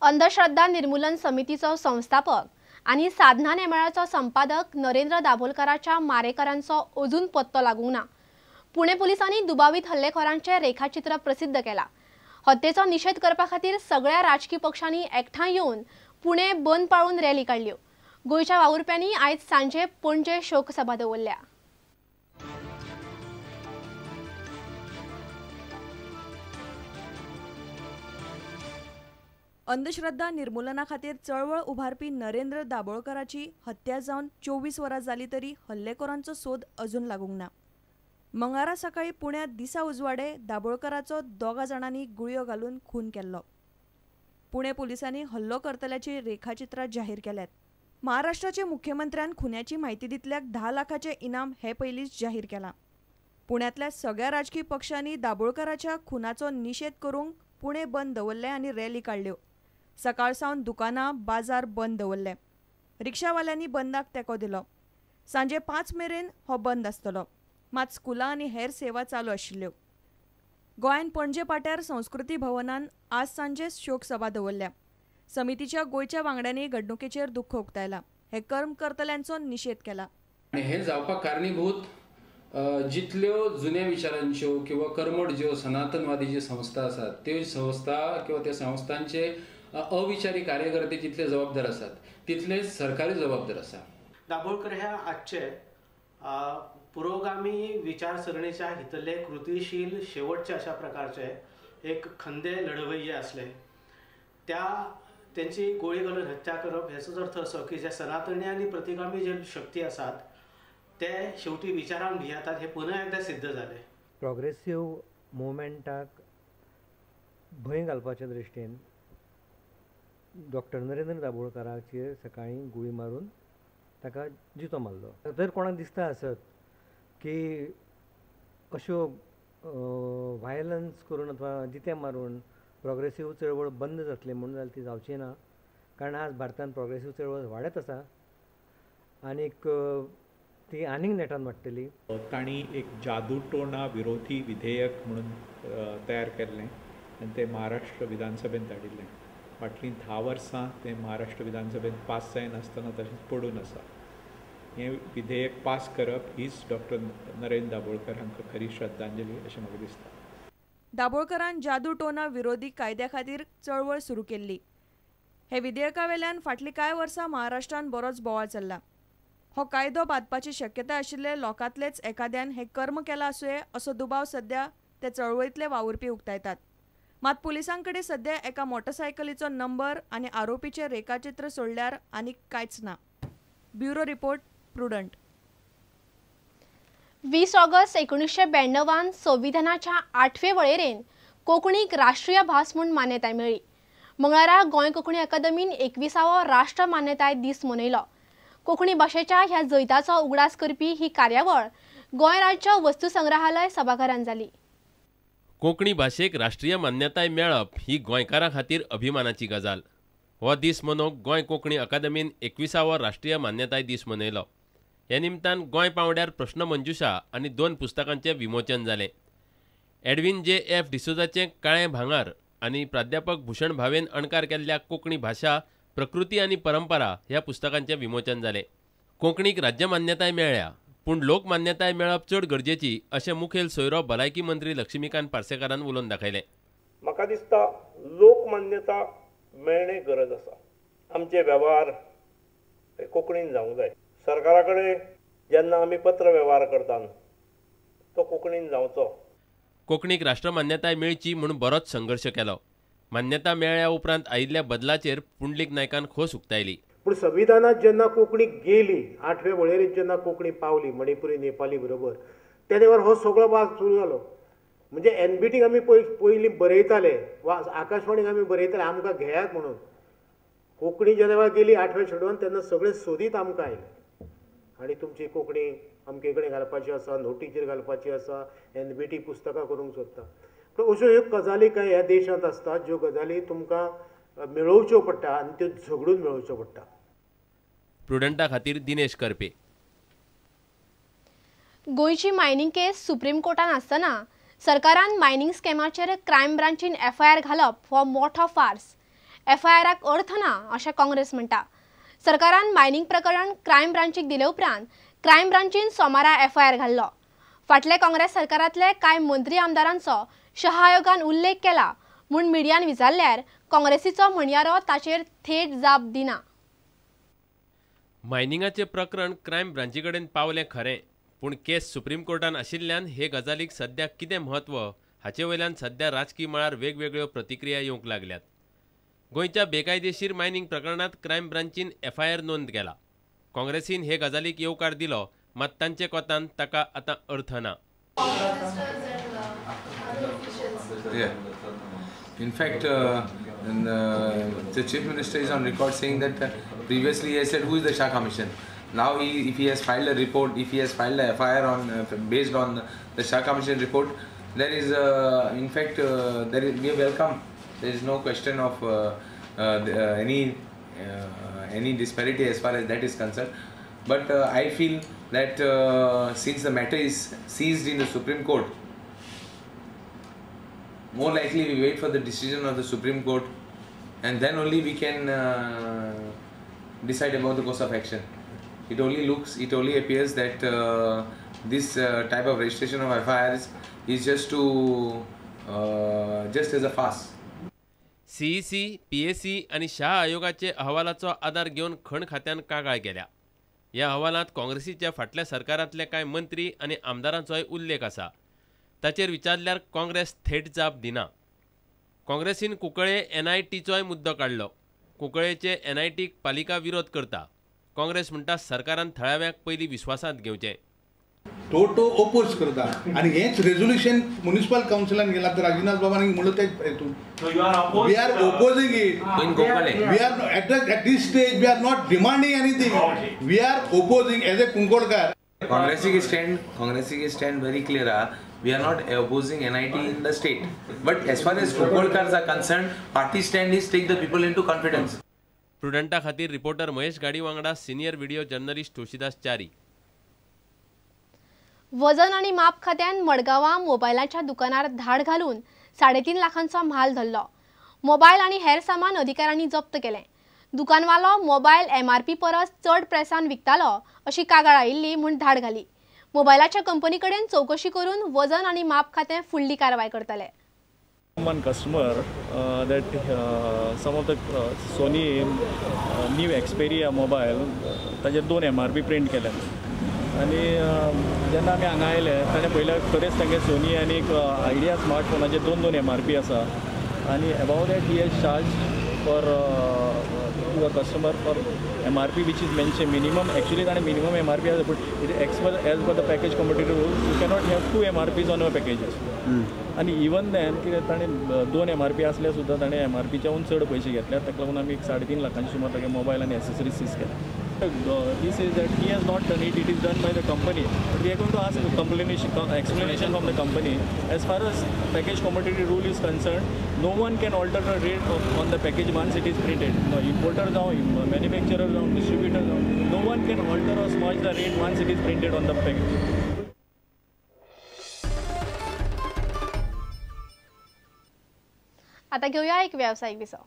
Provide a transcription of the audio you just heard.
अंधश्रद्धा निर्मूलन समितीचो संस्थापक आनी साधना नेमाळ्याचो संपादक नरेंद्र दाभोलकराच्या मारेकरांचो अजून पत्तो लागूंक ना। पुणे पोलिसांनी दुबावीत हल्लेखोरांचे रेखाचित्र प्रसिद्ध केला। हत्येचो निषेध करपा खातीर सगळ्या राजकी पक्षांनी एकठांय येवन पुणे बंद पाळून रॅली काडल्यो। गोंयच्या वावुरप्यांनी आयज सांजे पणजे शोकसभा दवरल्या। अंधश्रद्धा निर्मूलना खातीर चळवळ उभारपी नरेंद्र दाभोळकराची हत्या जावन 24 वरां जाली तरी हल्लेखोरांचो सोद अजून लागूंक ना। मंगळारा सकाळी पुण्यात दिसा उजवाडे दाभोळकराचो 2 जाणांनी गुळयो घालून खून केल्लो। पुणे पोलिसांनी हल्लो करतल्याची रेखाचित्रां जाहीर केल्यात। महाराष्ट्राचे मुख्यमंत्र्यान खुन्याची म्हायती दितल्याक 10 लाखाचे इनाम हे पयलींच जाहीर केलां। पुण्यांतल्या सगळ्या राजकी पक्षांनी दाभोळकराच्या खुनाचो निशेध करूंक पुणे बंद दवरलें आनी रॅली काडल्यो। सकाळ सावन दुकानां बाजार बंद दवरले। रिक्षावाल्यांनी बंदाक तेंको दिलो। सांजे 5 मेरेन हो बंद आसतलो। मात स्कुलां आनी हेर सेवा चालू आशिल्ल्यो। गोंयांत पणजे पाट्यार संस्कृती भवनान आज सांजे शोकसभा दवरल्या। समितीच्या गोंयच्या वांगड्यांनी घडणुकेचेर दुख्ख उक्तायला। हे कर्म करतल्यांचो निशेध केला। आनी हे जावपाक कारणीभूत जितल्यो जुन्या विचारांच्यो किंवा कर्मठ ज्यो सनातनवादी ज्यो संस्था आसात त्यो संस्था किंवा त्या संस्थांचे अविचारी कार्यकर्ते जितले जबाबदार आसात तितले सरकारी जबाबदार आसा। दाभोळकर ह्या आजचे पुरोगामी विचारसरणीच्या हितले कृतिशील शेवटचे अशा प्रकारचे एक खंदे लढवय्ये असले। त्या त्यांची गोळी घालून हत्या करप हेचोच अर्थ असो की जे सनातनी आनी प्रतिगामी जे शक्ती आसात ते शेवटी विचारांक भियेतात हे पुन्हा एकदा सिद्ध जाले। प्रोग्रेसीव मुवमेंटाक भंय घालपाच्या दृश्टीन डॉक्टर नरेंद्र दाभोळकराचेर सकाळीं गुळी मारून ताका जितो मारलो। जर कोणाक दिसता आसत की अश्यो व्हायलन्स करून अथवा जिते मारून प्रोग्रेसीव चळवळ बंद जातली म्हणून जाल्यार ती जावची ना, कारण आज भारतांत प्रोग्रेसीव चळवळ वाडत आसा आनीक ती आनीक नेटान वाडटली। तांणी एक जादूटोणा विरोधी विधेयक म्हणून तयार केल्लें आनी तें महाराष्ट्र विधानसभेंत धाडिल्लें। फाटलीं 10 वर्सां तें महाराष्ट्र विधानसभेंत पास जायनासतना तशेंच पडून आसा। हें विधेयक पास करप हीच डॉक्टर नरेंद्र दाभोळकर हांकां खरी श्रद्धांजली अशें म्हाका दिसता। दाभोळकरान जादूटोणा विरोधी कायद्या खातीर चळवळ सुरू केल्ली। हे विधेयका वेल्यान फाटलीं कांय वर्सां महाराष्ट्रान बरोच बोवाळ चल्ला। हो कायदो बादपाची शक्यता आशिल्ले लोकांतलेच एखाद्यान हे कर्म केलां आसुये असो दुबाव सध्या ते चळवळींतले वावुरपी उक्तायतात। मात पुलिसांकडे सध्या एका मोटरसायकलीचो नंबर आनी आरोपीचे रेखाचित्र सोडल्यार आनीक कांयच ना। Bureau report, Prudent. 20 August 1992 संविधानाच्या 8वे वळेरेन कोंकणीक राष्ट्रीय भास म्हूण मान्यताय मेळ्ळी। मंगळारा गोंय कोंकणी अकादमीन 21वो राष्ट्र मान्यताय दीस मनयलो। कोंकणी भाशेच्या ह्या जैताचो उगडास करपी ही कार्यावळ गोंय राज्य वस्तुसंग्रहालय सभाघरांत जाली। कोंकणी भाशेक राष्ट्रीय मान्यताय मेळप ही गोंयकारां खातीर अभिमानाची गजाल। हो दीस मनोवंक गोंय कोंकणी अकादमीन 21वो राष्ट्रीय मान्यताय दीस मनयलो। ह्या निमतान गोंय पांवड्यार प्रश्नमंजुषा आनी 2 पुस्तकांचें विमोचन जालें। एडविन जे एफ डिसोजाचें काळें भांगर आनी प्राध्यापक भूषण भावेन अणकार केल्ल्या कोंकणी भाशा प्रकृती आनी परंपरा ह्या पुस्तकांचें विमोचन जालें। कोंकणीक राज्य मान्यताय मेळ्ळ्या पूण लोकमान्यताय मेळप चड गरजेची अशें मुखेल सोयरो भलायकी मंत्री लक्ष्मीकांत पार्सेकारान उलोवन दाखयलें। म्हाका दिसता लोकमान्यता मेळणे गरज आसा। आमचे वेव्हार कोंकणीन जावंक जाय। सरकारा कडेन जेन्ना आमी पत्र वेव्हार करता तो कोंकणीन जावचो। कोंकणीक राष्ट्रमान्यताय मेळची म्हूण बरोच संघर्श केलो। मान्यता मेळ्ळ्या उपरांत आयिल्ल्या बदलाचेर पुंडलीक नायकान खोस उक्तायली। पूण संविधानात जेन्ना कोंकणी गेली, 8वे वळेरेंत जेन्ना कोंकणी पावली मणिपुरी नेपाली बरोबर, तेन्ना वेळार हो सगळो वाद सुरू जालो। म्हणजे एनबीटीक आमी पयलीं बरयताले वा आकाशवाणीक आमी बरयताले आमकां घेयात म्हणून, कोंकणी जेन्ना वेळार गेली 8व्या शेड्युलान तेन्ना सगळे सोदीत आमकां आयले आनी तुमची कोंकणी अमके कडेन घालपाची आसा, नोटीचेर घालपाची आसा, एनबीटी पुस्तकां करूंक सोदता। पूण अश्यो ह्यो गजाली कांय ह्या देशांत आसता ज्यो गजाली तुमकां मेळोवच्यो पडटा आनी त्यो झगडून मेळोवच्यो पडटा। प्रुडंटा खातीर दिनेश करपे। गोंयची मायनिंग केस सुप्रीम कोर्टान आसतना सरकारान मायनिंग स्कॅमाचेर क्रायम ब्रांचीन एफआयआर घालप हो मोठो फार्स। एफआयआराक अर्थ ना अशें काँग्रेस म्हणटा. सरकारान मायनिंग प्रकरण क्रायम ब्रांचीक दिले उपरांत क्रायम ब्रांचीन सोमारा एफआयआर घाल्लो. फाटले काँग्रेस सरकारांतले कांय मंत्री आमदारांचो शहा आयोगान उल्लेख केला म्हूण मिडियान विचारल्यार काँग्रेसीचो म्हणयारो ताचेर थेट जाप दिना. मायनिंगाचें प्रकरण क्रायम ब्रांची कडेन पावलें खरें, पूण केस सुप्रीम कोर्टान आशिल्ल्यान हे गजालीक सद्या कितें म्हत्व हाचे वयल्यान सद्या राजकी मळार वेगवेगळ्यो प्रतिक्रिया येवंक लागल्यात. गोंयच्या बेकायदेशीर मायनिंग प्रकरणांत क्रायम ब्रांचीन एफआयआर नोंद केला. काँग्रेसीन हे गजालीक येवकार दिलो, मात तांचे कोतान ताका आतां अर्थ ना. In fact, the Chief Minister is on record saying that previously he has said who is the Shah Commission. Now if he has filed a report, if he has filed a FIR on based on the Shah Commission report, there is in fact there is, we welcome. There is no question of any disparity as far as that is concerned. But I feel that since the matter is seized in the Supreme Court, more likely we wait for the decision of the Supreme Court and then only we can decide about the course of action. It only looks, it only appears that this type of registration of FIRs is just to just as a farce. CEC, PAC आनी शाह आयोगाचे अहवालाचो आदार घेवन खण खात्यान कागाळ केल्या. ह्या अहवालांत काँग्रेसीच्या फाटल्या सरकारांतले कांय मंत्री आनी आमदारांचोय उल्लेख आसा. ताचेर विचारल्यार काँग्रेस थेट जाप दिना. काँग्रेसीन कुंकळे एनआयटीचोय मुद्दो काडलो. कुंकळेचे एनआयटीक पालिका विरोध करता. काँग्रेस म्हणटा सरकारान थळाव्यांक पयलीं विस्वासांत घेवचें. टोटो ओपोज करता आनी हेंच रेजोल्युशन म्युनिसिपल कावन्सिलान गेला तर राजीनाथ बाबांनी म्हणलं ते हेतून we are opposing it. We are at this stage we are not demanding anything. We are opposing as a Kunkolkar. काँग्रेसीक stand very clear आहा. We are not opposing NIT in the state. But as far as Kunkolkars are concerned, party stand is take the people into confidence. प्रुडंटा खातीर reporter Mahesh गाडी वांगडा senior video journalist Tulsidas Chari. वजन आनी माप खात्यान मडगांवां मोबायलाच्या दुकानार धाड घालून 3.5 लाखांचो म्हाल धरलो. मोबायल आनी हेर सामान अधिकाऱ्यांनी जप्त केलें. दुकानवालो मोबायल एमआरपी परस चड प्रेसान विकतालो अशी कागाळ आयिल्ली म्हूण धाड घाली. मोबायलाच्या कंपनी कडेन चौकशी करून वजन आनी माप खातें फुडली कारवाय करतले. One customer that some of the Sony new Xperia mobile ताजेर 2 MRP print केल्या आनी जेन्ना आमी हांगा आयले ताणें पयल्यार खरेंच तांगे सोनी आनी आयडिया स्मार्टफोनाचेर 2 MRP आसा आनी about that he has charge for to a customer for MRP which is mention minimum. Actually ताणें मिनिमम MRP आसा but it as per the package commodity rules you cannot have 2 MRPs on your packages. आनी even then कितें ताणें 2 MRP आसल्यार सुद्दां ताणें MRPच्याहून चड पयशे घेतल्यात. ताका लागून आमी 3.5 लाखांचे सुमार तागे मोबायल आनी एसेसरीज सीज केल्या. He says that he has not done it, it is done by the company. But we are going to ask explanation from the company. As far as package commodity rule is concerned, no one can alter the rate on the package once it is printed. No importer जावं, manufacturer जावं, distributor जावं, no one can alter or smudge the rate once it is printed on the package. आता घेऊया एक व्यावसायिक विसव.